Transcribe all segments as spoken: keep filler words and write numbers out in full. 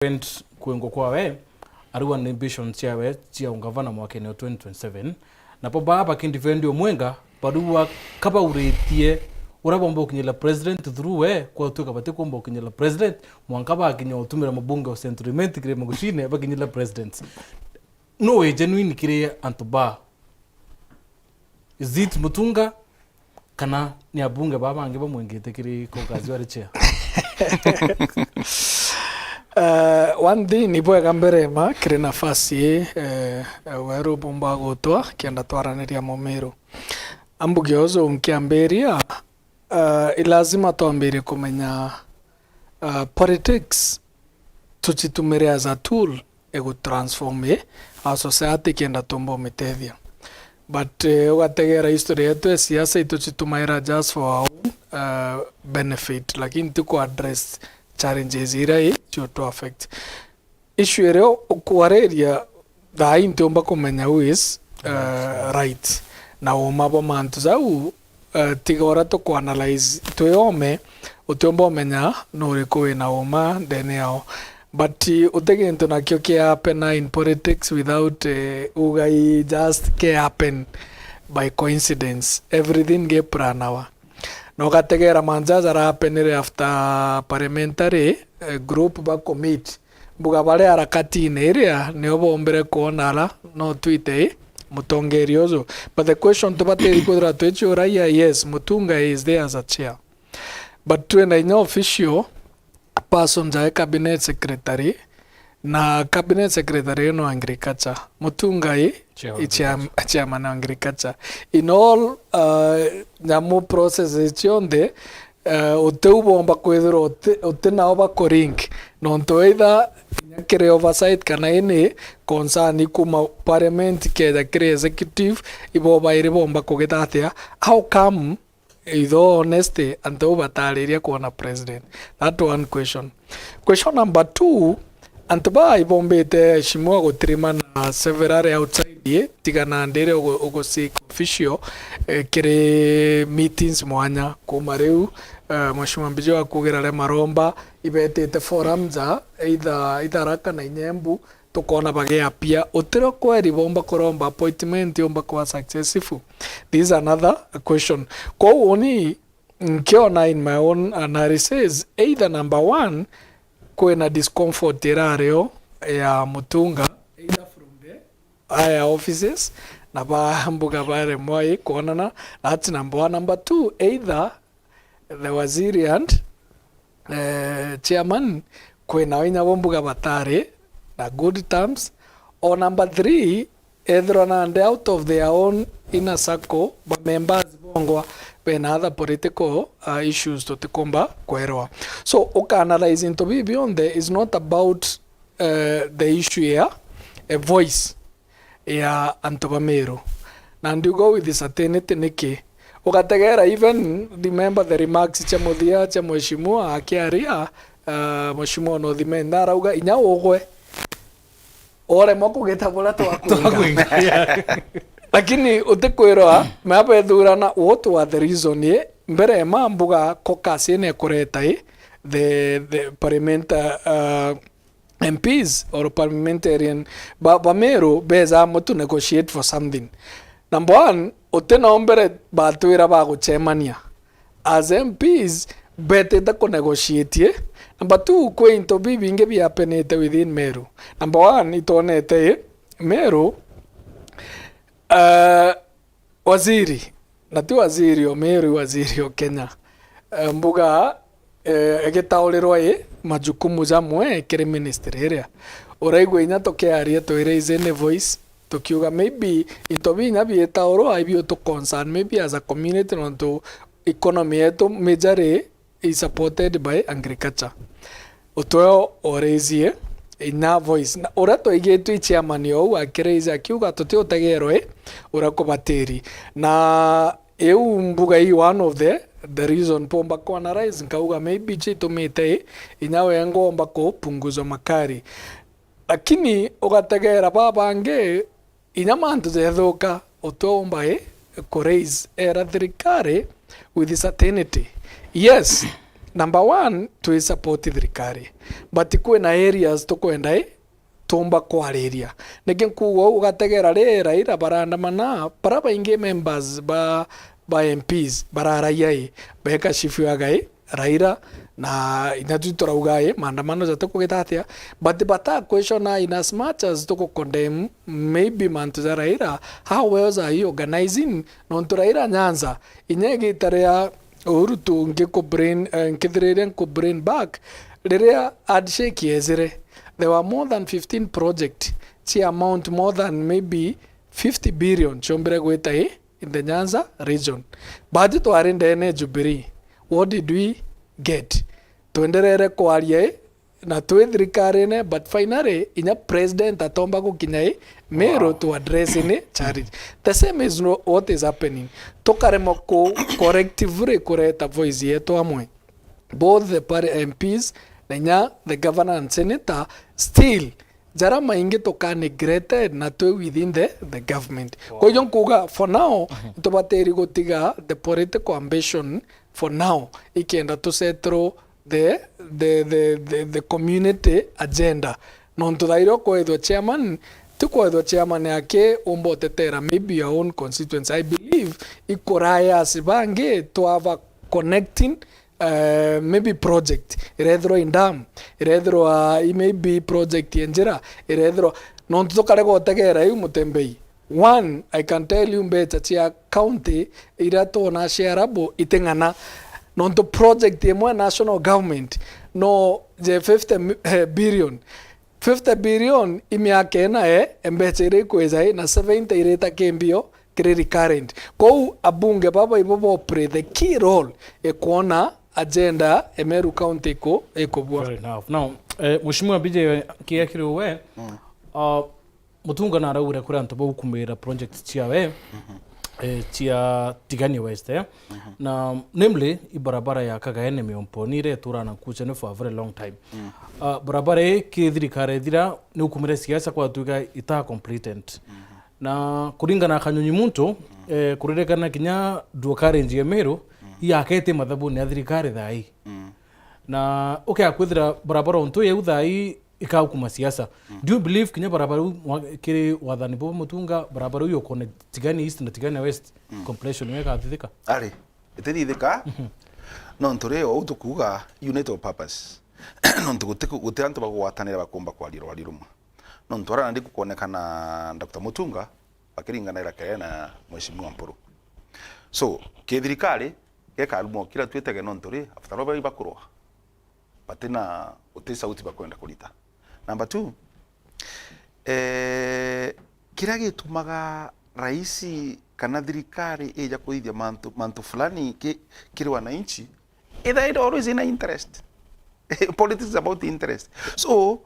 defend kwingwa kwawe, ariwa ni ambitions ciawe cia ungavana mwakene wa twenty twenty-seven. Napo baa bakidefend Omwenga, bariwa kabauritie uria bomba gukinyira president through we, kwatuika batikumba gukinyira president, mwanka bakinya utumira mabunge wa Central Imenti kiri magucine bakinyira president. No wi genuine kiri antu baa? Is it Mutunga kana ni abunge baa bangi bamwingite kiri caucus wari chair? Eh, one thing, ni bwega mbere ma kiri nafasi ii, eh, weru bumba gutwa kenda twaraniria Mumiru. Ambuge uju nkiambiria, eh, i lazima twambirie kumenya, eh, politics tucitumire as a tool igutransform i our society kenda tumba umitethia. But, eh, ugategera history yetu ya siasa itucitumaira just for our own, uh, benefit, lakini ti ku address challenges iria i ciutu affect. Issue iria ukwariria thaa ii ntiumba kumenya who is, uh, right, na uma bwa mantu jau, uh, tiga uria tukuanalyze twi ome, utiumba umenya nuriku wina uma ndene yao. But, uh, uti gintu nakio kia happen in politics without, uh, ugai just ke happen by coincidence. Everything ge planawa. Na ugategera mantu jaja jarapenire after parliamentary, uh, group ba commit. Mbuga bari harakatine iria nio bombire kwona ara no twite i mutongeria uju. But the question tubatiri kwithira twiciuragia, yes, Mutunga is there as a chair. But twina inya official person jae cabinet secretary, na cabinet secretary no agriculture. Mutunga i, chair wa i chair-, chairman wa agriculture. In all, uh, nyamu processes cionthe, eh, uti u bomba kwithirwa uti, uti nao bakuring, nontu either kinya kiri oversight kana ini concern kuma parliament keja kiri executive, ibo bairi bomba kugita atia? How come, with all honesty, antu au batariria kwona president? That one question. Question number two, antu baa ibombite Mheshimiwa gutirima na several outside ye, tiga na ndiri ugu-, ugu seek official, eh, kiri meetings mwanya. Kuma riu, eh, Mheshimiwa Mbijo akugira ria maromba, ibetite forum ja either Itharaka na Inyembu, tukona bagiapia. Utirio kweri bomba kuromba appointment yomba kuba successful? This is another question. Kwou uni nkiona in my own analysis, either number one, kwina discomfort irario ya Mutunga, either from the higher offices, na ba mbuga baremwa i kwonana, that's number one. Number two, either the waziri and, eh, chairman, kwina inya bo mbuga batari na good terms, or number three, ethirwa nandi out of their own inner circle, ba members bongwa bena other political, uh, issues tutikumba kwerwa. So, ukaanalyze into bibi bionthe is not about, uh, the issue ya a voice ya antu ba Meru. Na ndiuga with certainty niki. Ugategera, even remember the remarks cia muthia cia Mheshimiwa akiaria, uh, Mheshimiwa North Imenti, arauga inya ugwe, uremwa kugita buria twakwinga. Twakwinga, yeah. Lakini utikwirwa, mea bethurana, what were the reason ye? Mbere ma mbuga caucus ine kureta i, the, the parliament, uh, M Ps or parliamentarian ba, ba Meru beza mo to negotiate for something. Number one, uti no mbere batwira bagucemania. As M Ps, betite ku negotiate. Number two, kwi into bibingi biapenete within Meru. Number one, itwonete i Meru, uh, waziri, na ti waziri o Meru, waziri o Kenya. Eh, mbuga, eh, igitaurirwa i majukumu jamwe kiri ministry iria. Uraigua inya tukiaria twiraise ni voice, tukiuga maybe into binya biitaurwa ibio tu concern, maybe as a community, nontu economy yetu majorly is supported by agriculture. Utweo oraise inya voice. Na uria twaigitwe i chairman ou akiraise akiuga tuti utegerwe uria kubatiri. Na iu mbuga i one of the, the reason pomba kuanalyze nkauga maybe chitumite inya wengwa omba kupunguzwa makari. Lakini ugategera babangi, inya mantu jethuka, utwe umba i kuraise era thirikari with certainty. Yes, Number one, twi support thirikari, but kwina areas tukwenda i tumba kwariria. Niki nkuuga uu? Ugategera ri Raila baraandamana, bara baingi members ba, ba M Ps bararagia i, beka chief agai Raila, na inya tu turauga i maandamano jati kugita atia, but bata question in as much as tuku condemn maybe mantu ja Raila, how else are you organizing? Nontu Raila Nyanza, inya igita ria Uhuru tu ngiku bring, eh, nkithiriria nku bring back, riria handshake yejire, there were more than fifteen project cia amount more than maybe fifty billion ciombire gwita i in the Nyanza region. But twari ndene Jubilee, what did we get? Twenderere kwaria i na twi thirikarine, but finally inya president atomba gukinya i Meru to address ni challenge. The same is no, what is happening. Tukaremwa ku collectively kureta voice yetu amwe, both the pari-, M Ps na inya the governor and senator, still jara maingi tuka neglected na twi within the, the government. Kwa hiyo nkuuga for now, tubatiri gutiga the political ambition for now, ikenda tu settle the, the, the, the community agenda. Nontu thairi ukwethwa chairman, ti kwethwa chairman aki umba utetera maybe your own constituency. I believe ikuraya asi bangi to have a connecting, eh, maybe project, irethirwa i dam, irethirwa i maybe project ya njira, irethirwa, nontu tukarega utegera iu Mutembei. One, I can tell you, mbeca cia county iria twona cia arabu iting'ana. Nontu project imwe national government no je fifty mi-, eh, billion. Fifty billion i miaka ina, eh, mbeca iria ikwija i, na seventy irita kimbio kiri recurrent. Kou abunge baba ibo bo play the key role ikwona agenda ya Meru County iku-, ikubua. Fair enough. Now, eh, Mheshimiwa B J, kia kiri we, uh, Mutunga naraugire kuri antu baukumira project ciawe, eh, cia Tigania West, eh. Na namely, i barabara ya Kagaene Miomponi iria iturana Nkucheni for a very long time. Ah, barabara ii ki thirikari ithira niukumire siasa kwatuika ita completed. Na kuringana na Kanyunyi Muntu, eh, kuririkana kinya dual carriage ya Meru, iyakete mathabuni ya thirikari thaai. Na ukea kwithira barabara untu yeu thaai ikagukuma siasa. Do you believe kinya barabara iu mwa-, kiri wathani bwa Mutunga, barabara iu yo connect Tigania East na Tigania West completion niyo igathithika? Ari, itithithika. Nontu ri, ou tukuuga unity of purpose. Nontu guti, guti antu bagugwatanira bakumba kwaria rwari rumwe. Nontu ara nandi kukwonekana Doctor Mutunga bakiringanaira kere na Mheshimiwa Mpuru. So, kithirikari, gekarumwa kira twitege nontu ri, after all bari bakurwa. Batina, uti sauti bakwenda kurita. Number two, eh, kiria gitumaga raisi kana thirikari ija kuthithia mantu, mantu fulani ki-, kiri wananchi, either it always in interest. Politics is about interest. So,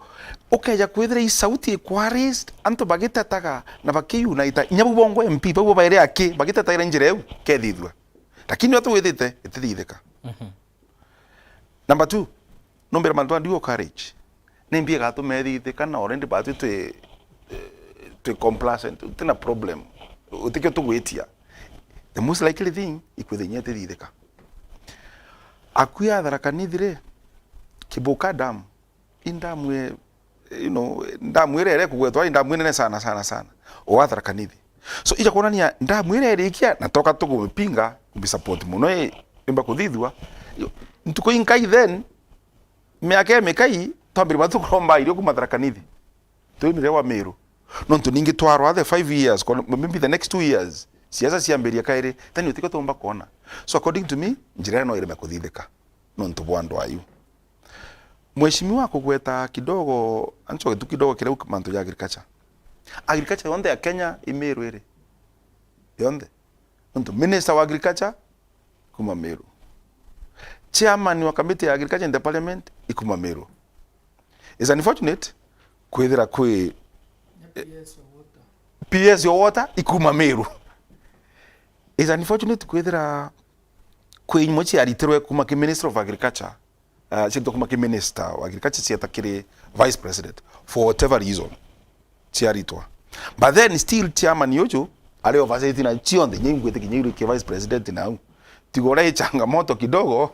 ukeja kwithira i sauti ikwa raised, antu bagitetaga na bakiunite, inya bau bongwa M P, bau bairi aki, bagitetagira njira iu, kethithua. Lakini atu withite, itithithika. Number two, numbira mantu a dual carriage. Ni mbia igatuma ithithika na already batwi twi, eh, twi complacent, utina problem. Utikio tugwitia. The most likely thing, ikwithia inya itithithika. Akui a Tharaka Nithi ri, Kibuka Dam, i ndamu i, you know, ndamu iria iria ikugwetwa i ndamu inene sana, sana, sana. O a Tharaka Nithi. So, ija kwonania ndamu iria irikia, na toka tugumipinga, kumisupport muno, i, imba kuthithua. Yo, ntuku inkai then, miaka imikai, twambire batu kuromba irio kuma Tharaka Nithi. Twimire wa Meru. Nontu ningi twarwa the five years, kono maybe the next two years, siasa ciambiria kairi, then utikio tumba kwona. So, according to me, njira ino ireme kuthithika. Nontu bwa andu ayu. Mheshimiwa kugweta kidogo, anchoke tu kidogo kiria mantu ja agriculture. Agriculture yonthe ya Kenya i Meru iri. Yonthe. Nontu minister wa agriculture kuma Meru. Chairman wa committee ya agriculture in the parliament i kuma Meru. It's unfortunate kwithira kwi P S o water i kuma Meru. It's unfortunate kwithira kwi imwe ciaritirwe kuma ki Ministry of Agriculture, uh, ciaritwe kuma ki Minister wa Agriculture cieta kiri Vice President for whatever reason ciaritwa. But then still chairman uju ari oversight na cionthe, inya ingwite kinya iru ki Vice President nau. Tiga uria i changamoto kidogo,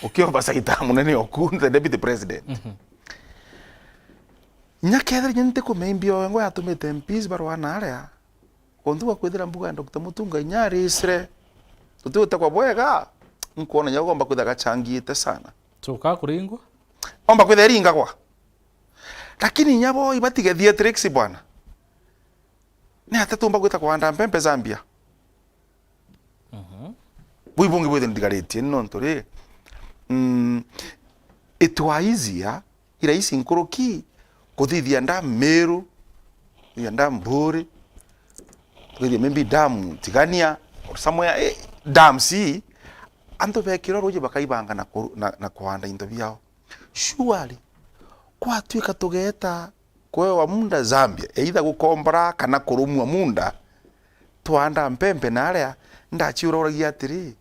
Ukiomba saita munene oku, the deputy president. Mhm. Nya kethira nya ntikumea imbio ngo yatumite M Ps barwana aria, untu bwa kwithira mbuga ya Doctor Mutunga inya arisire, tuti utekwa bwega, nkwona nya ugomba kwithira gachangiite sana. Chuka kuringwa? Omba kwithira iringagwa. Lakini inya bo ibatige theatrics bwana. Ni atia tumba gwita kwanda mpempe Zambia? Mhm. Bui bungi bwithe ndigaritie ni nontu ri, mm, it were easier, i rahisi nkuruki kuthithia dam Meru, kuthithia dam Mburi, kuthithia maybe dam Tigania or somewhere, eh, dam si, antu bekirwa ruuji bakaibanga na ku-, na, na kwanda into biao. Surely, kwatuika tugeeta kwewa munda Zambia, either gukombora kana kurumua munda, twanda mpempe na aria, ndaciurauragia atiri,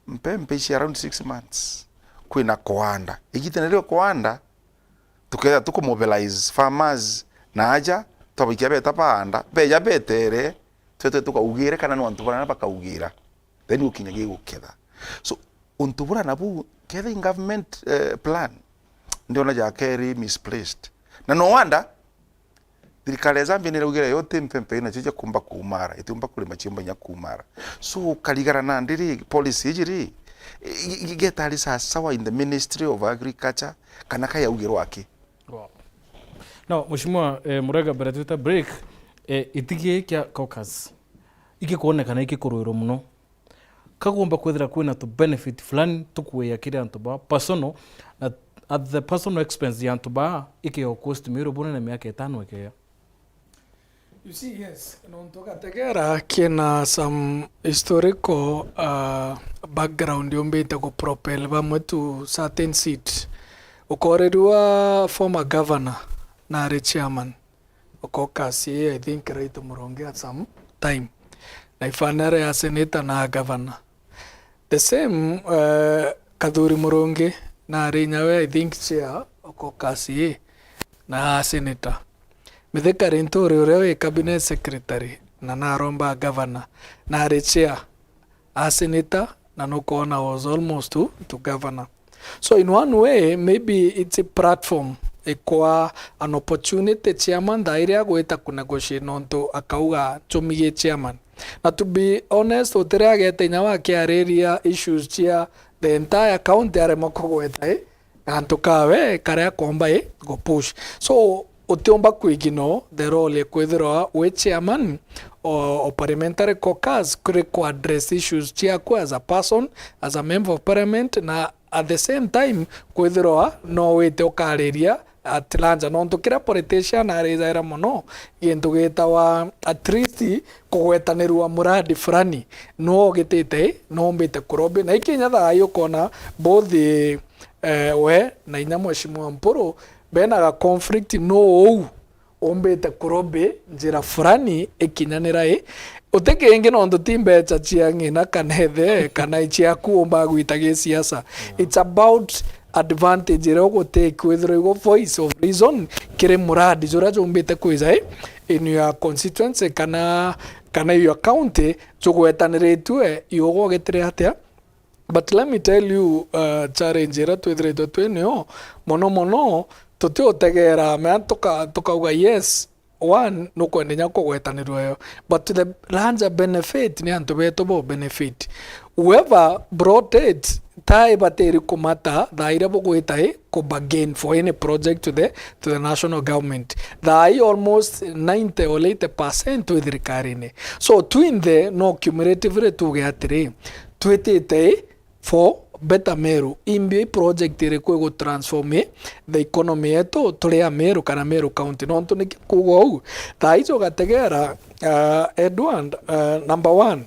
mpempe ici around six months, kwina kwanda. Igita nario kwanda, tukethira tukumobilize farmers na aja, twabaikia beta baanda, beja betere, twete tukaugire kana ni antu barana bakaugira. Then gukinya giguketha. So, untu bura nabu, ketha in government, eh, plan, ndiona jakeri misplaced. Na no wonder, thirikari ya Zambia niraugire yo ti mpempe inacio cia kumba kumara, itiumba kurima ciumba inya kumara. So, ukarigara na ndiri, policy iji ri, i-, i-, igeta ri sawa in the Ministry of Agriculture, kana kayaugirwa aki? Wow. No, Mheshimiwa, eh, Murega, mbere twita break, eh, itigi kia caucus, igikwonekana igikurwirwa muno. Kagomba kwithira kwina tu benefit fulani tukuia kiri antu ba personal, na at the personal expense ya antu ba ikio cost Meru bunene miaka itano ikeya. You see, yes, nontu ugategera kina some historical, uh, background yumbite ku propel bamwe to certain seat. Ukorirua former governor nari chairman. Okokasi, I think, Kiraitu Murungi at some time. Na ifanere ya senator na governor. The same, eh, Kathuri Murungi, na ari nyawe, I think, chair, Okokasi, na a senator. Mithika Linturi, uria wi cabinet secretary, na naromba governor, na ari chair. A senator, na nukwona was almost to, to governor. So in one way, maybe it's a platform, ikwa an opportunity chairman thaa iria agwita ku negotiate nontu akauga, "Chumi gi chairman." Na to be honest, utiri agete inya wakiariria issues cia the entire county aremwa kugweta, eh? Gantu kawe karia akomba i gupush. So, utiumba kwignore the role ya kwithirwa wi chairman o, o parliamentary caucus kuri ku address issues ciaku as a person, as a member of parliament, na at the same time kwithirwa no wite ukariria at large, nontu kiria politician arijaira mono gintu gitawa at least kugwetanirua muradi fulani, no ugitite, no umbite kurobi. Na ikinya thaa ii ukona both eh, we na inya Mheshimiwa Mpuru bena ga conflict, no uu umbite kurobi njira fulani ikinyanira i. Uti kingi nontu ti mbecha cia ng'ina kana ithe kana i ciaku umba gwita gi siasa. Yeah. It's about advantage iria ugutake kwithirwa igo voice of reason kiri muradi juria jumbite kwija i in your constituency kana, kana your county, jugwetaniritue iugo gitire atia. But let me tell you, uh, challenge iria twithiritwe twi nio, mono mono, tutiutegera, mea tuka-, tukauga, yes, one, nukwenda inya kugwetanirwa yo. But the larger benefit ni antu betu bo benefit. Whoever brought it, ta ibatiri kumata, thaa iria bugwita i, ku bargain for any project to the, to the national government. Thaa ii almost ninety or eighty percent twi thirikarine. So, twinthe, no cumulatively tuge atiri, twitite i, for better Meru. Imbio i project iriku igu transform i the economy yetu turi a Meru kana Meru County? Nontu niki nkuuga uu? Thaa ici ugategera, uh, Edward, uh, number one,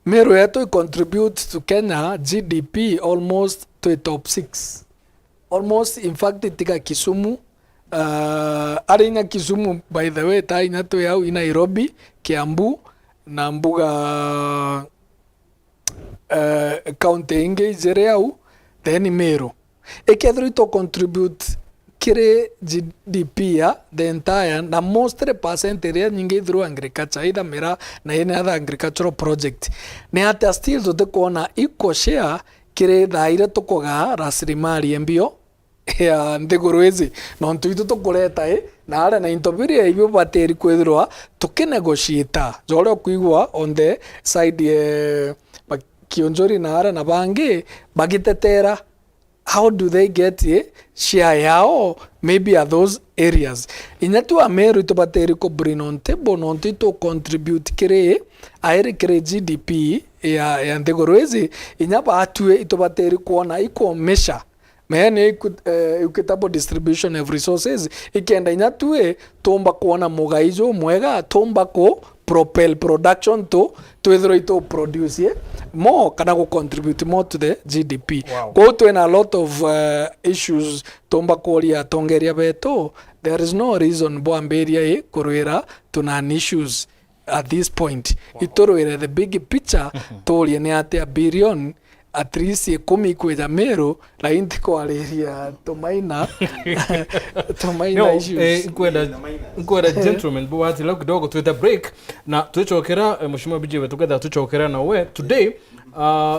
Meru yetu i contribute to Kenya G D P almost to top six. Almost, in fact, tiga Kisumu, uh, ari inya Kisumu, by the way, ta inya twi au i Nairobi, Kiambu, na mbuga eh, county ingi ijiri au, then Meru. Ikethirwa ito contribute kiri G D P ya the entire, na mostly percent iria nyingi ithirwa agriculture, either miraa na any other agricultural project, ni atia still tutikwona equal share kiri thaa iria tukugaa rasilimali embio ya nthiguru iji, nontu itu tukureta i, na aria na into biria ibio batiri kwithirwa tukinegotiata. Joria ukwigua on the side, eh, ba-, Kionjori na aria na bangi bagitetera, how do they get, eh, share yao, maybe at those areas. Inya tu Ameru itubatiri ku bring on table, nontu itu contribute kiri, airi kiri G D P ya, ya nthiguru iji, inya batue itubatiri kwona equal measure. Mea ni equi-, eh, equitable distribution of resources, ikenda inya tue tumba kwona mugai jumwega, tumba ku propel production tu, twithirwe itu produce more kana gu contribute more to the G D P. Wow. Kwou twina a lot of, eh, issues tumba kuria atongeria betu. There is no reason bwambiria i kurwira tuna an issues at this point. Wow. Iturwire the big picture, mhm, turie ni atia billion at least ikumi ikwija Meru, lakini ntikwariria tumaina, tumaina. No, issues. Eh, nkwenda, nkwenda gentlemen, bwati lau kidogo twite break, na twicokera, eh, Mheshimiwa B J wetu, ketha twicokera nawe today, uh,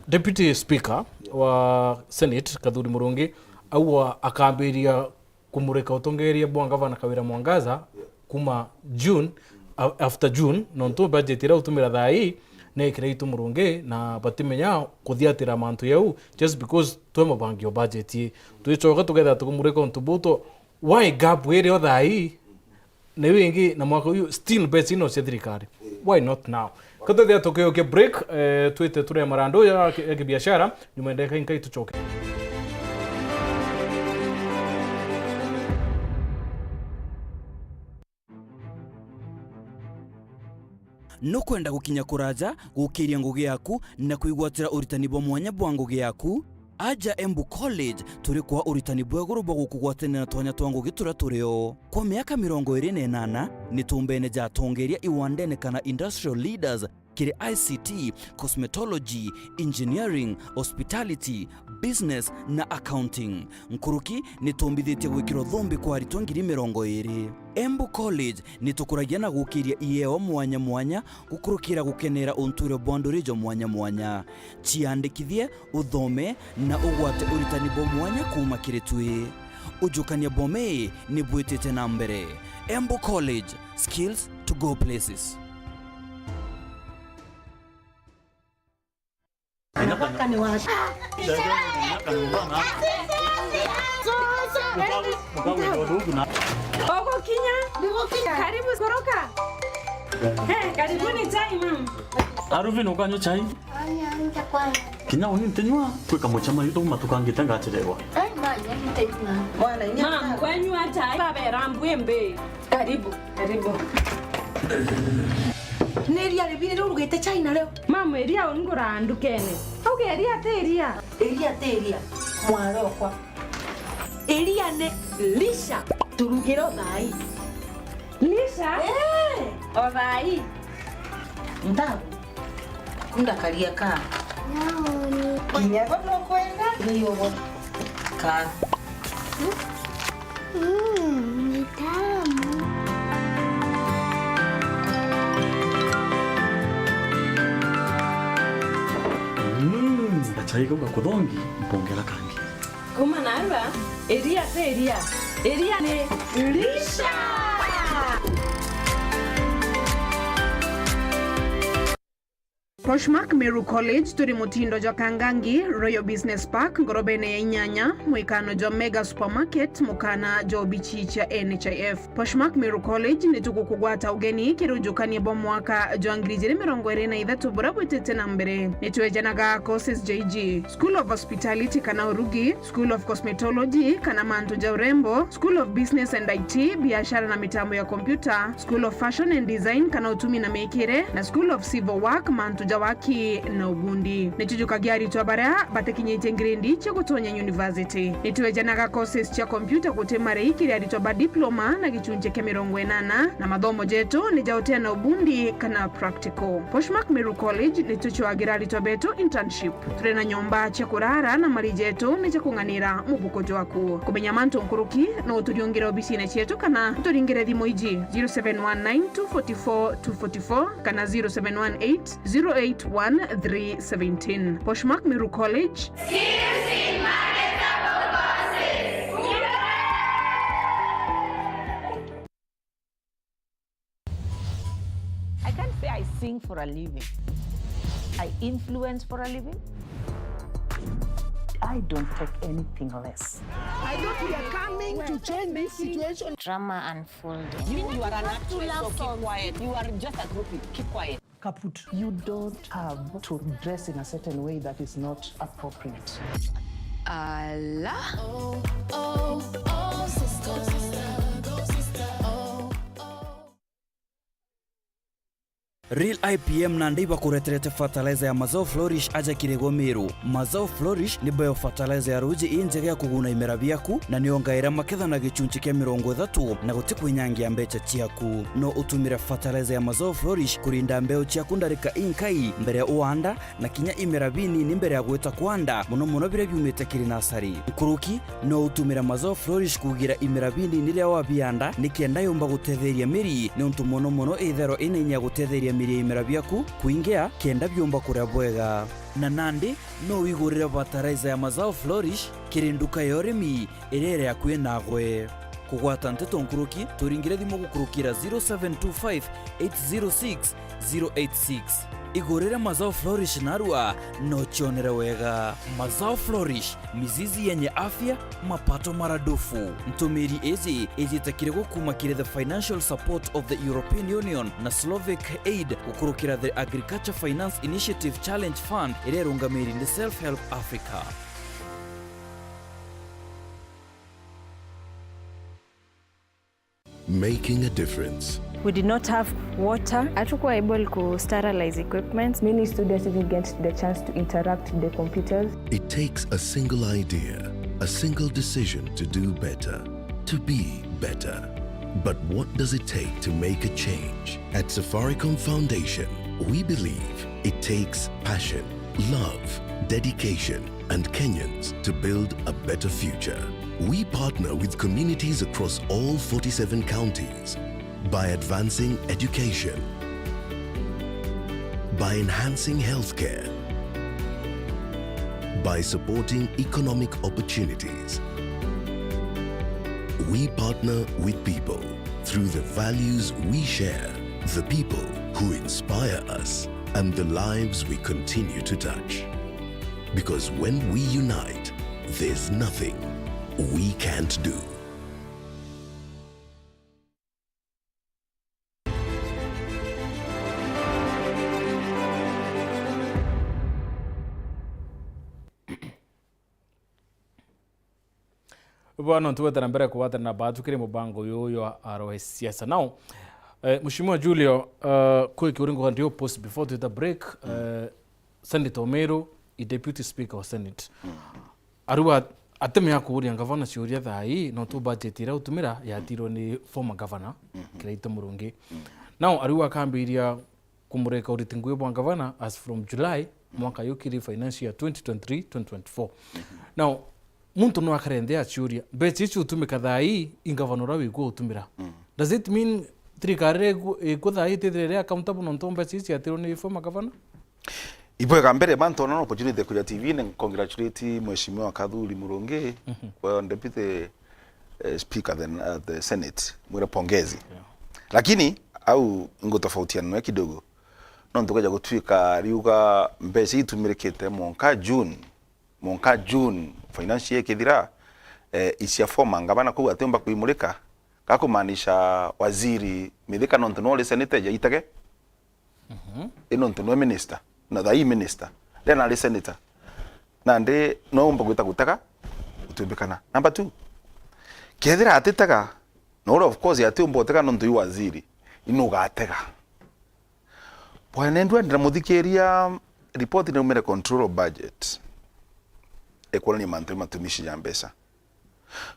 Deputy Speaker wa Senate, Kathuri Murungi, aua akambiria kumurika utongeria bwa Ngavana Kawira Mwangaza, yeah, kuma June, a-, after June, nontu budget iria utumira thaa ii ni ikira itu Murungi na batimenya kuthiatira mantu yau, just because twe mubangi o budget ii. Twicoka tukethira tukumurika untu buto, why gap irio thaa ii, na iu ingi na mwaka uyu still mbeca ino cia thirikari? Why not now? Ka twethia tukiukia break, eh, twite turia marandu ya ki-, ya kibiashara, nyuma ya ndagika inkai tucoke. Nukwenda gukinya kuraja gukiria ngugi yaku na kwigwatira uritani bwa mwanya bwa ngugi yaku? Aja Embu College, turi kwa uritani bwa iguru bwa gukugwatanira na twanya twa ngugi turia turi o. Kwa miaka mirongo iri na inana, ni tumbene ja atongeria iwandene kana industrial leaders, kiri I C T, cosmetology, engineering, hospitality, business na accounting. Nkuruki ni tumbithitie gwikira uthumbi kwa aritwa ngiri mirongo iri. Embu College ni tukuragia na gukiria ieo mwanya mwanya gukurukira gukenera untuuro bwa nduri jwa mwanya mwanya. Ciandikithie, uthome na ugwate uritani bwa mwanya kuuma kiri twi. Ujukania bwa mii ni bwitite na mbere. Embu College, skills to go places. Ugukinya? Karibu kuruka. Eh, karibuni chai, ma'am. Aruvin, ukanywa chai? Aya, nitakwenda. Kinya uni ntinywa, kwi kamucemanio tuuma tukangite ngacererwa. Ai, manya, ntinywa. Mwana, inya. Ma'am, kwanywa chai, babera mbwimbi. Karibu, karibu. Ni iria ribiri riu urugite chai nario? Ma'am, iria ungura ndukene. Auga iria ti iria. Iria ti iria, mwarokwa. Iria ni lisha. Turugire o thaa ii. Lisha? Eh. O thaa ii. Ntabu. Kunda karia ka. Naoni. Kinya bo nukwenda? Ni ugo. Ka. Mm, ni tamu. Mm, gachai kau gakuthongi, mpongera kangi. Kuma narua, iria ti iria. Iria ni lisha. Poshmark Meru College turi mutindo jwa Kangangi, Royal Business Park, ngorobene ya inyanya, mwikano jwa Mega Supermarket, mukana jwa obichi cia N H I F. Poshmark Meru College ni tukukugwata ugeni kiri ujukania bwa mwaka jwa ngiri ijiri mirongo iri na ithatu buria bwitite na mbere. Ni twejanaga courses ja iji: School of Hospitality kana urugi, School of Cosmetology kana mantu ja urembo, School of Business and I T, biashara na mitambo ya kompyuta, School of Fashion and Design kana utumi na mikire, na School of Civil Work, mantu ja waki na ubundi. Ni tujukagia aritwa baria batikinyitie grade cia gutonya university. Ni twejanaga courses cia kompyuta guti marei kiri aritwa ba diploma na gichunchi kia mirongo inana, na mathomo jetu ni ja uteana ubundi kana practical. Poshmark Meru College ni tucwagira aritwa betu internship. Turi na nyomba cia kurara na mari jetu ni ja kung'anira mubuko jwaku. Kumenya mantu nkuruki, no uturiungire obisine cietu kana uturingire thimu iji: zero seven one nine two forty four two forty four kana zero seven one eight zero eight eight one three seventeen. Poshmark Meru College. I can't say I sing for a living. I influence for a living. I don't take anything less. I thought we are coming to change this situation. Drama unfolding. You, you are an actress, so keep quiet. You are just a groupie. Keep quiet. Kaput. You don't have to dress in a certain way that is not appropriate. Ala. Real I P M nandi ibakureterete fertilizer ya Mazao Flourish aja kiri gwe Meru. Mazao Flourish ni bio fertilizer ya ruuji injega ya kuguna imera biaku, na niongaira maketha na gichunchi kia mirongo ithatu, na guti kwinyangia mbecha ciaku. No utumire fertilizer ya Mazao Flourish kurinda mbeu ciaku ndarika inkai mbere ya uanda, na kinya imera binini mbere ya gwita kwanda, mono mono biria biumite kiri nasari. Nkuruki, no utumire Mazao Flourish kugira imera binini riria wabianda, ni kenda yumba gutetheria miri, niuntu mono mono ithero ina inya ya gutetheria miri ya imera biaku kwingia, kenda biumba kuria bwega. Na nandi, no wigurire fertilizer ya Mazao Flourish kiri nduka ya urimi iria iri akui nagwe. Kugwata nteto nkuruki, turingire thimu gukurukira zero seven two five eight zero six zero eight six. Igurire Mazao Flourish narua, no cionere wega. Mazao Flourish, mizizi yenye afya, mapato maradufu. Ntumiri iji ijite kiri gwe kuma kiri the financial support of the European Union na Slovak Aid gukurukira the Agriculture Finance Initiative Challenge Fund iria irungamiri ni Self Help Africa. Making a difference. We did not have water. Hatukuwa able ku sterilize equipment. Many students didn't get the chance to interact with the computers. It takes a single idea, a single decision to do better, to be better. But what does it take to make a change? At Safaricom Foundation, we believe it takes passion, love, dedication, and Kenyans to build a better future. We partner with communities across all forty-seven counties by advancing education, by enhancing healthcare, by supporting economic opportunities. We partner with people through the values we share, the people who inspire us, and the lives we continue to touch. Because when we unite, there's nothing we can't do. Bwana, nontu gwetera mbere kugwatana na baatu kiri mubango uyu jwa Aroe Siasa. Now, eh, Mheshimiwa Julio, eh, kwi kiuria nguga ndio post before twita break, eh, Senator Omiru, i Deputy Speaker wa Senate. Ariuga atemea kuuria ngavana ciuria thaa ii, nontu budget iria utumira yatirwe ni former governor, Kiraitu Murungi. Now, ariuga akambiria kumurika uriti ngugi bwa ngavana as from July mwaka yukiri financial year twenty twenty-three twenty twenty-four. Now, muntu no akare nthi aciuria, mbeca ici utumika thaa ii, i ngavana uria wigua utumira. Does it mean thirikari iria iku-, iku thaa ii itithire iri accountable nontu mbeca ici ciatirwe ni former governor? Ibwega, mbere mantu ona opportunity ya kuja T V-ini, congratulate Mheshimiwa Kathuri Murungi, kwa deputy, eh, speaker the, uh, the Senate, mwire pongezi. Lakini au ngutofautiana nawe kidogo. Nontu kuja gutuika riuga mbeca itumirikite mwanka June, mwanka June financial year ikithira, eh, icia former ngavana kuu atiumba kuimurika, gakumaanisha waziri Mithika nontu no uri senator eja aitage. I nontu nwe minister, na thaa ii minister, riria nari senator, nandi no umba gwita gutega, gutumbikana. Number two, kethira atitega, na uria of course atiumba utega nontu i waziri, inu ugatega. Bwana, ndwendera muthikiria, report naumire control of budget, ikwonania mantu ni matumici ja mbeca.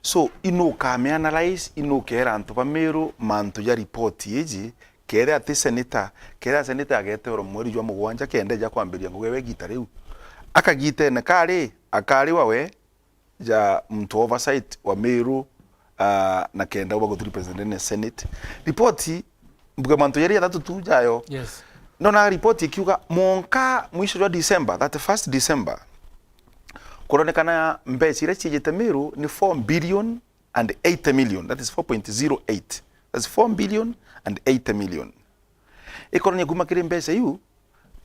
So, inu ukame analyze, inu ukeera antu ba Meru mantu ja report iji, kethira ati senator, kethira senator ageterwa mweri jwa mugwanja kenda eja kwambiria ngugi ewe igita riu. Akagitene kari, akari wawe ja muntu oversight wa Meru, ah, na kenda uba gutu represent ne Senate. Report, mbuge mantu jari jathatu tu jayo. Yes. ndona report ikiuga mwanka mwisho jwa December, thirty-first December, kuronekana mbeca iria ciijite Meru ni four billion and eighty million, that is four point zero eight, that's four billion and eighty million. Ikorania kuma kiri mbeca iu,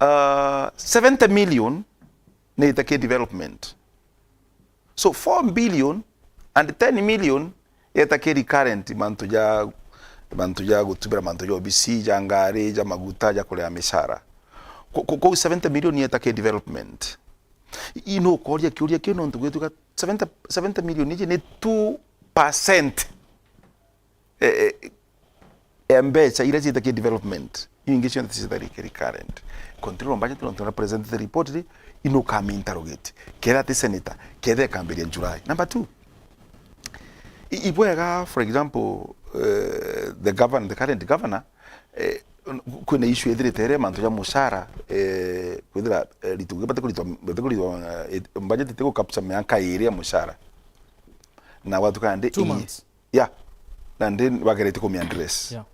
uh, seventy million ni ita ki development. So four billion and ten million yeta ki recurrent, mantu ja, mantu ja gutumira, mantu ja obisi, ja ngari, ja maguta, ja kuria micara. Ku-, ku-, kuu seventy million yeta ki development. I-, ino ukoria kiuria kiu nontu gwituka seventy, seventy million iji ni two percent, eh, eh, ya mbeca iria ciitagia development, iu ingi cionthe ciitagia recurrent. Control budget, nontu na present the report ri, ino ukaminterrogate. Ketha ati senator, ketha ikambiria July. Number two, i-, ibwega, for example, eh, the governor, the current governor, eh, kwina issue ithirite iri mantu ja mucara, eh, kwithira, eh, ritu, bate kuritwa, bate kuritwa, eh, budget itigu capture miaka iri ya mucara. Na watuka ndi Two months. Yeah. Nandi bagerete kumi address. Yeah.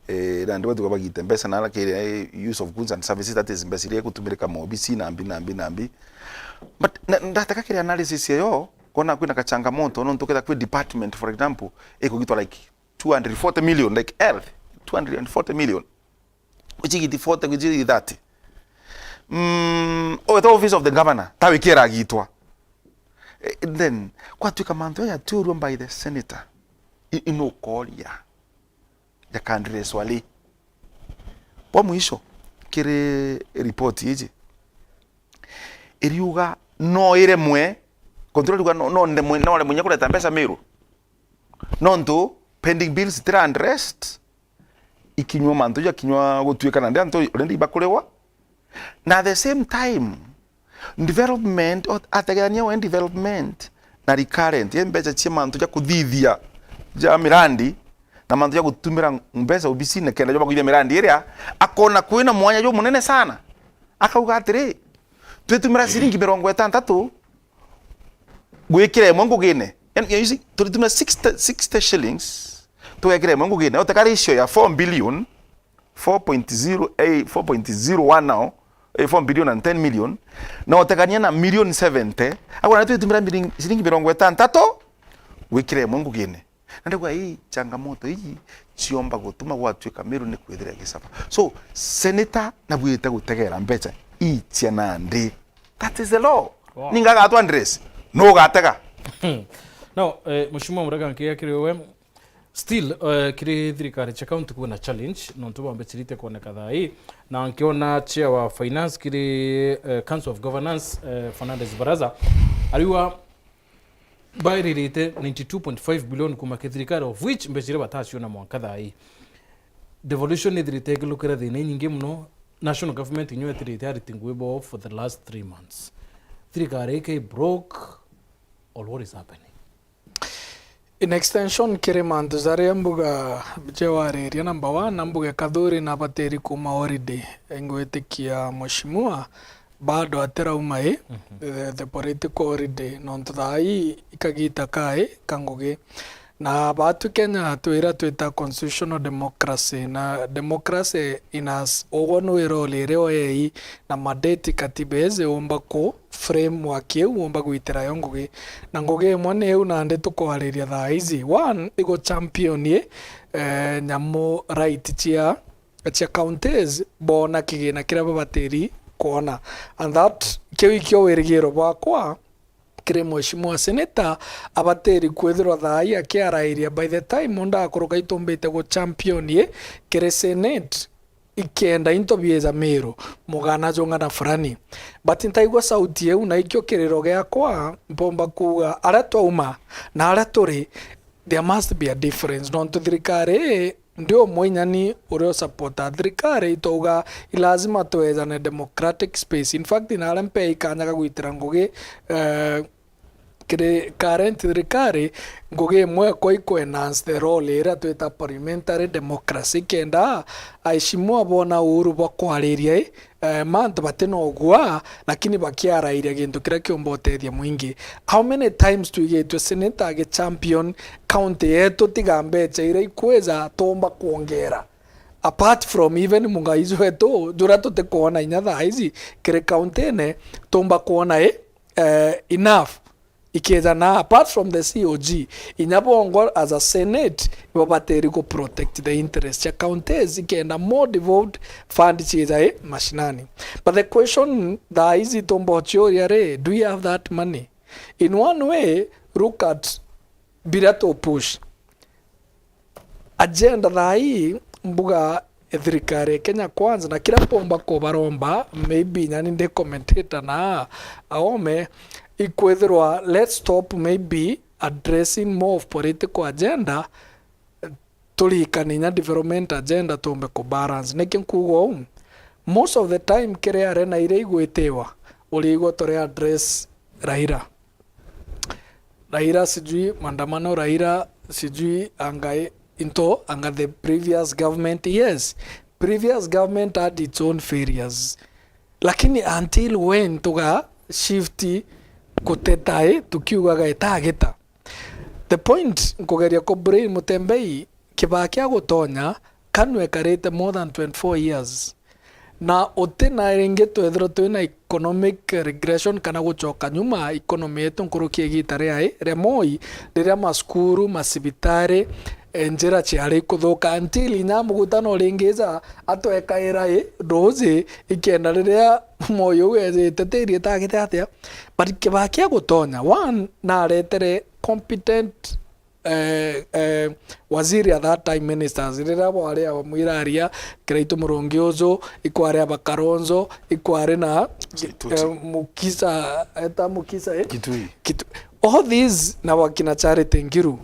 Eh, nandi batuka bagite mbeca na alakire, eh, use of goods and services, that is mbeca iria ikutumirika mobisi na mbi, na mbi, na mbi. But na, ndataka kiri analysis eyo, kona kwina kachangamoto, nontu ketha kwi department, for example, ikugitwa like two hundred forty million, like health, two hundred forty million. Gwicigiti forty, gwicigiti thirty. Mm, oh, the office of the governor, ta wikira agitwa. Eh, then, kwatuika mantu aya yatiurua by the senator. I-, ino ukoria. Jakaandreswa ri? Bwa mwisho, kiri report iji, iriuga no iremwe, control iriuga no, no ndemwe, no remwe nya kureta mbeca Meru. Nontu pending bills itira addressed, ikinywa mantu jakinywa gutuika nandi antu already bakuregwa. Na at the same time, development, o-, ategerania we development na recurrent, ye mbeca cia mantu ja kuthithia ja mirandi, na mantu ja gutumira mbeca obisine kenda jwa kuthithia mirandi iria, akona kwina mwanya jumunene sana. Akauga atiri, twitumira ciringi mirongo itantatu gwikira imwe ngugine. Yani, you see, turitumira sixty, sixty shillings, tugekira imwe ngugine. Uteka ratio ya four billion, four point zero eight, four point zero one now, eh, four billion and ten million, na utekania na million seventy, akona twitumira miring-, ciringi mirongo itantatu gwikira imwe ngugine. Na ndauga, ii changamoto iji ciomba gutuma gwatuika Meru ni kwithira igisaba. So, senator nabwirite gutegera mbeca icia nandi. That is the law. Wow. Ninga agatwa address. No ugatega. No, eh, Mheshimiwa Murega, nkiga kiri we, still, eh, kiri thirikari cia county kwina challenge, nontu bwa mbeca iria itikwoneka thaa ii. Na nkiona chair wa finance kiri, eh, Council of Governance, eh, Fernandes Baraza, ariuga bairirite ninety-two point five billion kuma ki thirikari, of which mbeca iria bataciona mwanka thaa ii. Devolution ithirite ikilukira thina inyingi muno. National government inyo ithirite ariti ngui bo for the last three months. Thirikari ike broke, or what is happening? In extension, kiri mantu jaria mbuga jewariria, number one, na mbuge Kathuri na batiri kuma holiday, ngwitikia Mheshimiwa, bado atirauma i, mhm, the, the political holiday, nontu thaa ii ikagita kai ka ngugi. Na batu Kenya twira twita constitutional democracy, na democracy in us, ugwo nwi role iria oyei na mandate katiba iji umba ku framework iu umba gwitira yo ngugi. Na ngugi imwe ni iu nandi tukwariria thaa iji. One, igu champion i, eh, nyamu right cia cia counties boona kigina kiria babatiri kwona. And that, kiu ikio wirigiro bwakwa kiri Mheshimiwa Senator, abatiri kwithirwa thaa ii akiarairia by the time unda akuruka itumbite gu champion i kiri Senate, ikenda into biija Meru, mugana jung'ana fulani. But ntaigua sauti iu, na ikio kiriro giakwa, mpomba kuuga, aria twauma na aria turi, there must be a difference. Nontu thirikari ii, ndi umwe inya ni uria usupporta thirikari, itwauga i lazima twejane democratic space. In fact, na aria mpea ikanya ga gwitira ngugi, eh, kiri current thirikari, ngugi imwe kwa iku enhance the role iria twita parliamentary democracy, kenda aheshimiwa bona uhuru bwa kwariria i, eh, mantu bati na ugua, lakini bakiarairia gintu kiria kiumba utethia mwingi. How many times twigitwe senator agi champion county yetu, tiga mbeca iria ikwija tuumba kwongera? apart from even mungai jwetu, jura tutikwona inya thaa ici kiri county-ine, tumba kwona i, eh, enough. Ikija na apart from the C O G, inya bongo as a senate, ibo batiri ku protect the interest ya counties, ikenda more devolved fund ciija i mashinani. But the question thaa ici tumba uciuria ri, do we have that money? In one way, look at biria tu push. Agenda thaa ii, mbuga thirikari ya Kenya Kwanza, na kiria mpomba kubaromba, maybe nyani ndi commentator na aome, ikwithirwa let's stop maybe addressing more of political agenda, turikane inya development agenda tumbe ku balance. Niki nkuuga uu? Most of the time kiria arena iria igwitiwa, uriigua turi address Raila. Raila sijui maandamano, Raila sijui anga i-, into anga the previous government. Yes, previous government had its own failures. Lakini until when tuga shift kuteta i, tukiugaga itagita? The point nkugeria ku brain Mutembei, Kibaki agutonya, KANU ekarite more than twenty-four years. Na uti na ringi twethirwa twina economic regression kana gucoka nyuma economy yetu nkuruki ya igita ria i, ria Moi, riria masukuru, macibitari, eh, njira ciari kuthuka until inya mugutano ringi ja atwekaira i, nduuji ikenda riria Moi uu ejite tiri itagite atia. But Kibaki agutonya, one, naretere competent eh, eh, waziri at that time, ministers, riria bwari aba Mwiraria, Kiraitu Murungi uju, ikwari aba Kalonzo, ikwari na, Kituti. Eh, Mukisa, eta Mukisa, eh? Kitui. Kitu-, all these na wakina Charity Ngilu.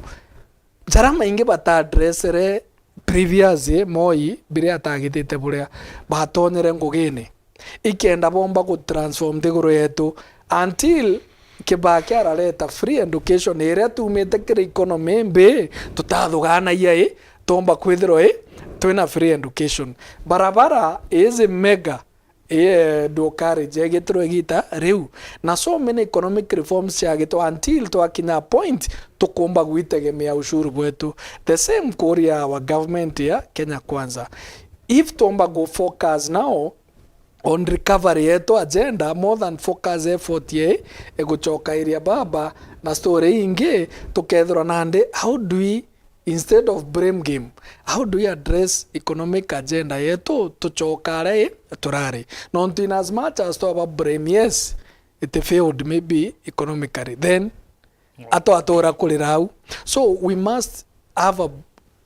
Jara maingi bata addressere previous, eh, Moi, biria atagitite buria, batonyere ngugine. Ikenda bomba ku transform nthiguru yetu until Kibaki arareta free education iria tumite kiri economy mbi, tutathuganagia i, tumba kwithirwa i, twina free education. Barabara iji mega, i, eh, ndu carriage egitirwe igita riu. Na so many economic reforms ciagitwa until twakinya point tukumba gwitegemea ushuru bwetu. The same kuria our government ya Kenya Kwanza. If tumba gu focus now on recovery yetu agenda, more than focus effort ye igucoka iria baba na story ingi, tukethirwa nandi, how do we, instead of blame game, how do we address economic agenda yetu, tucoka aria i turari? Nontu in as much as twaba blame, yes, it failed maybe economically, then atwatura kurira au. So we must have a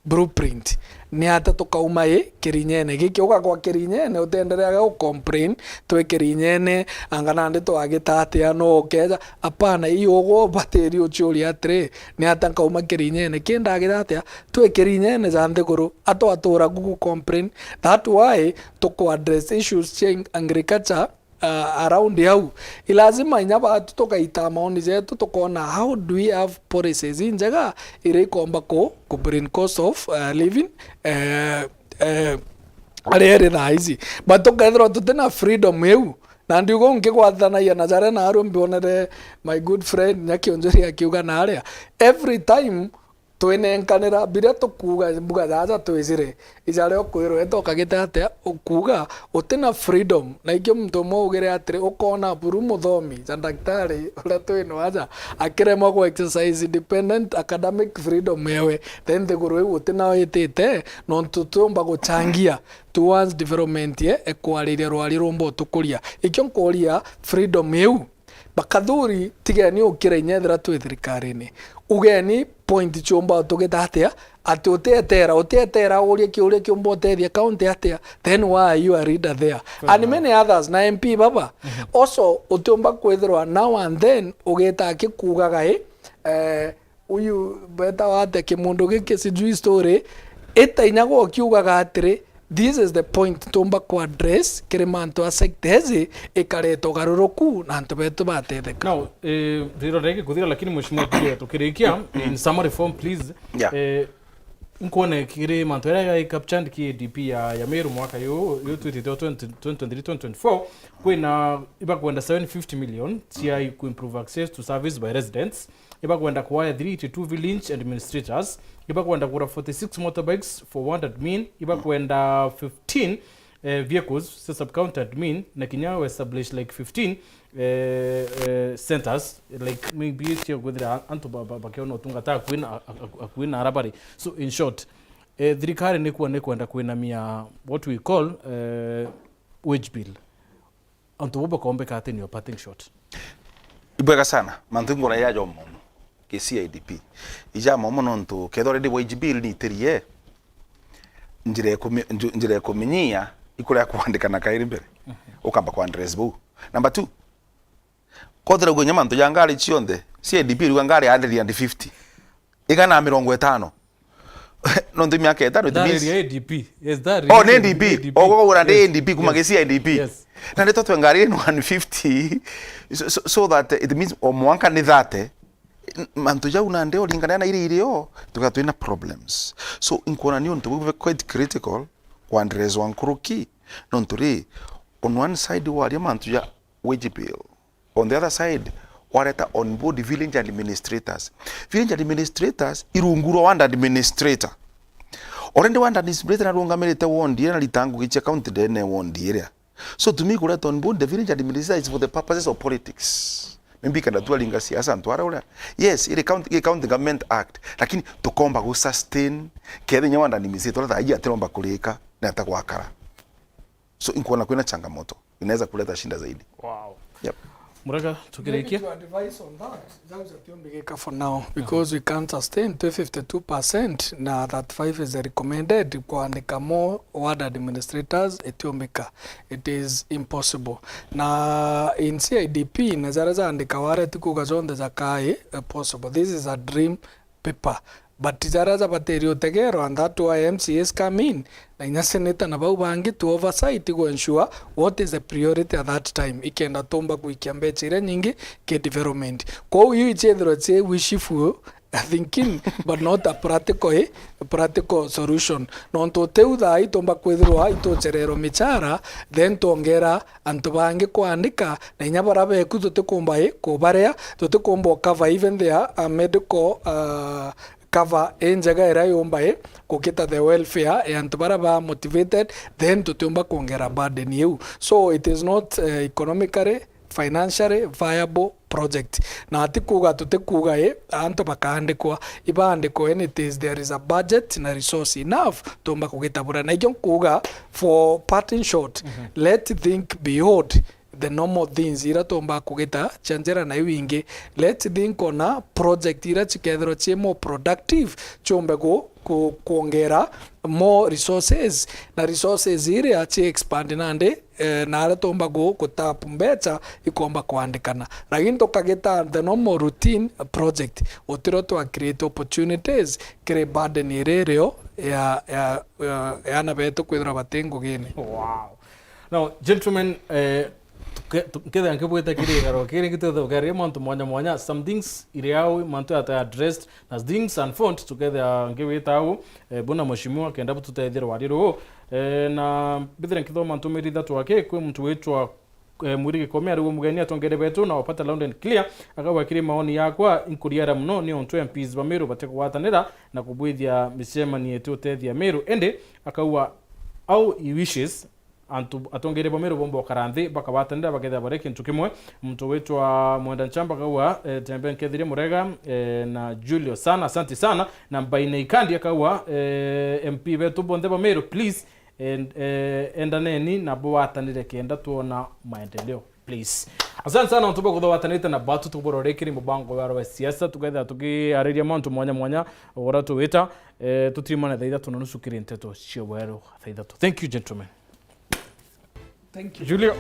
blueprint. Ni ata tukauma i kirinyene giki? Ugakwa kirinyene, utendereaga u complain, twi kirinyene, anga nandi twagita atia, no ukeja? Apana, i ugu ubatiri uciuria atiri, ni ata nkauma kirinyene? Ki ndagita atia? Twi kirinyene ja nthiguru, atwatura ku gu complain. That why tuku address issues cia agriculture, uh, around au. I lazima inya batu tugaita maoni jetu, tukona how do we have policies injega iria ikomba ku, ku bring cost of, uh, living, eh, eh, aria iri thaa ici. But tukethirwa tutina freedom iu, na ndiuga nkigwathanagia na jaria naarua mbonere my good friend Nyakionjuri akiuga naria, every time twinenkanira biria tukuuga, mbuga jaja twijire, ijaria ukwirwa eta ukagite atia, ukuuga utina freedom. Na ikio muntu umwe ugire atiri, ukona buru muthomi ja daktari uria twino aja akiremwa ku exercise independent academic freedom yewe, then nthiguru iu utina witite, nontu tiumba guchangia towards development ye ekwariria rwari rumba utukuria. Ikio nkuria freedom iu. Bakathuri, tigeni ukira inya ethira twi thirikarine. Ugeni point ciumba utugita atia, ati utietera, utietera urie kiuria kiumba utethia county atia, then why are you a leader there? And many others, na M P baba. Also, utiumba kwithirwa now and then ugita akikugaga i, eh, uyu betawa atia kimundu giki sijui story, ita inya gwa ukiugaga atiri, this is the point tumba ku address kiri mantu a sector iji ikareta ugaruruku na antu betu batetheka. Now, eh, riro rigi kuthira, lakini mheshimiwa tuge tukirikia, in summary form, please. Yeah. Eh, Nkwona kiri mantu jaria jai captured ki A D P ya, ya Meru mwaka yu, yu twitite twenty twenty-three twenty twenty-four, kwina ibakwenda seven fifty million cia ku improve access to service by residents, ibakwenda kuwaya three eighty-two village administrators, ibakwenda kugura forty-six motorbikes for one admin, ibakwenda fifteen eh, vehicles cia sub-county admin, na kinya we establish, like, fifteen, eh, eh, centers, like, maybe cia kwithira antu ba, ba, bakiona utungata akui na, a, a, akui na ara bari. So, in short, eh, thirikari nikua nikwenda kwinamia what we call, eh, wage bill. Antu bo bakombeka ati ni parting shot. Ibwega sana. Mantu ingora ya jomo. Ki C I D P. Ija momo nontu kethwa already wage bill ni itirie, njira ya kumi-, nju-, njira ya kuminyia ikuria kwandikana kairi mbere. Ukamba kwa address bau. Number two, kothira ugunya mantu ja ngari cionthe, C I D P iruga ngari hundred and fifty. Igana na mirongo itano. Nontu miaka itano, it means Ndariria A D P. Yes, that Oh, ni really A D P. A D P. Ogogora ndi Yes. A D P kuma Yes. gi C I D P. Yes. Na nitwa twe ngari ni one fifty. So, so, so that it means o mwanka ni thirty. N-, mantu jau nandi uringana na iria irio, tuga twina problems. So, inkwona ni untu bwi quite critical kwa addresswa nkuruki. Nontu ri, on one side waria mantu ja wage bill. On the other side, wareta on board village administrators. Village administrators irungu rwa ward administrator. Already ward administrator narungamirite ward iria na rita ngugi cia county ndene ward iria. So to me, kureta on board the village administrator is for the purposes of politics. Maybe kenda twaringa siasa ntware uria. Yes, iri county, iri county government act, lakini tukomba gu sustain kethe nya ward administrator thaa iji atiromba kurika na atagwakara. So inkuona kwina changamoto inaweza kuleta shida zaidi. Wow. Yep. Murega, tukirikia. Maybe to advise on that, jau jatiombigika for now because we can't sustain two fifty-two percent na thirty-five is recommended kwandika more ward administrators, itiombika. It is impossible. Na in C I D P, na jaria jaandika ware ti kuuga jonthe jakai, eh, possible. This is a dream paper. But jaria jabatiri utegerwa, and that why M C As come in, na inya senator na bau bangi to oversight, to ensure what is the priority at that time, ikenda tumba gwikia mbeca iria nyingi ki development. Kwou iu ichethirwa chi wishful thinking, but not a practical, eh, practical solution. Nontu tiu thaa itumba kwithirwa ituchererwa michara, then twongera antu bangi kwandika, na inya baria beku tutikumba i kubarea, tutikumba u cover even their, uh, medical, uh, cover injega iria yumba i kugita the welfare ya antu baria ba motivated, then tutiumba kuongera burden iu. So it is not, uh, economically, financially viable project. Na ti kuuga tutikuuga i antu bakaandikwa, ibaandikwa when it is there is a budget na resource enough tumba kugitabura. Na ikio nkuuga for parting shot, let's think beyond the normal things iria tuumba kugita cia njira na iu ingi. Let's think ona project iria cikethirwa ci more productive, ciumbe ku-, ku-, kuongera more resources, na resources iria ci expand nandi, eh, na aria tuumba gu-, gutap mbeca ikomba kwandikana. Lakini tukagita the normal routine project, utiro twa create opportunities kiri burden iria irio ya, ya, ya, ya ana betu kwithirwa bati ngugine. Wow. Now, gentlemen, eh, tuke-, tu-, nkethira nkibwita kiri igaro kiri, ngitwitha ukaria mantu mwanya mwanya, some things iri au, mantu yata addressed, na things unfold, tukethira ngibwita au, eh, buna mheshimiwa, kenda bututethia rwari ruu. Eh, na mbithire nkithoma ntumiri ithatu aki, kwi muntu witwa, eh, Mwiri Gikome, arigwo mugeni atongere betu na wapata loud and clear, akauga kiri maoni yakwa, inkuriara muno ni ontu M Ps ba Meru bati kugwatanira na kubwithia micemanio iti utethia Meru, indi akauga how he wishes antu atongeria ba Meru bomba ukara nthi, bakagwatanira, bakethira bari kintu kimwe. Muntu witwa Mwenda Nchamba akauga, eh, tembe nkethirie Murega, eh, na Julio sana, asante sana. Na Mbaine Ikandi akauga, eh, M P betu bonthe ba Meru, please, and, eh, endaneni na bugwatanire kenda twona maendeleo, please. Asante sana, antu bakuthuwatanite na batu tuburorikiri mubango wa siasa, tukethira tukiariria mantu mwanya mwanya, ugura tuwita, eh, tutirimane thaa ithatu na nusu kiri nteto cia bweru thaa ithatu. Thank you, gentlemen. Thank you. Julio.